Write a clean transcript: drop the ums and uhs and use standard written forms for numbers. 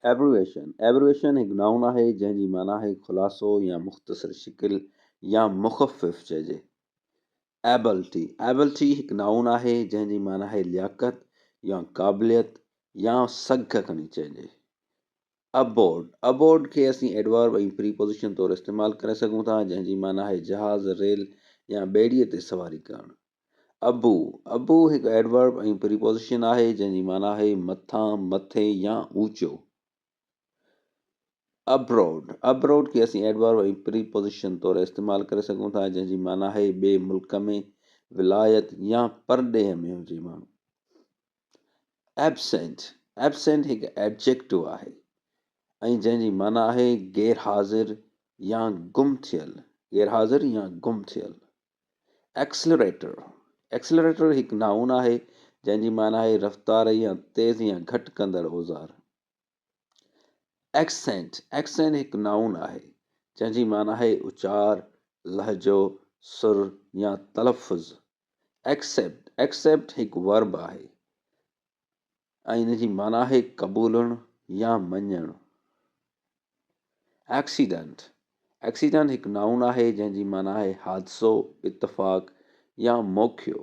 Abbreviation، Abbreviation هڪ نائون آهي جنهن جي معنيٰ آهي خلاصو يا مختصر شڪل يا مخفف چئجي. Ability، Ability هڪ نائون آهي جنهن جي معنيٰ آهي لياقت يا قابليت يا سگهه کڻي چئجي. Aboard، Aboard کي اسين Adverb ۽ Preposition طور استعمال ڪري سگهون ٿا جنهن جي معنيٰ آهي جهاز، ريل يا ٻيڙيء تي سواري ڪرڻ. ابو، ابو هڪ Adverb ۽ Preposition آهي جنهن جي معنيٰ آهي مٿان، مٿي يا اوچو. Abroad، Abroad کي اسين Adverb ۽ Preposition طور استعمال ڪري سگهون ٿا جنهن جي معنيٰ آهي ٻئي ملڪ ۾، ولايت يا پرڏيهه ۾ هجي ماڻهو. Absent، Absent هڪ Adjective آهي ۽ جنهن جي معنيٰ آهي غير حاضر يا گم ٿيل، غير حاضر يا گم ٿيل. ايڪسلريٽر، Accelerator، هڪ نائون آهي جنهن جي معنيٰ آهي رفتار يا تيز يا گهٽ ڪندڙ اوزار. ايڪسينٽ، Accent، هڪ نائون آهي جنهن جي معنيٰ آهي اچار، لهجو، سر يا تلفظ. ايڪسيپٽ، Accept، هڪ ورب آهي ۽ ان جي معنيٰ آهي قبولڻ يا مڃڻ. ايڪسيڊنٽ، Accident، هڪ نائون آهي جنهن جي معنيٰ آهي حادثو، اتفاق يا موقعو.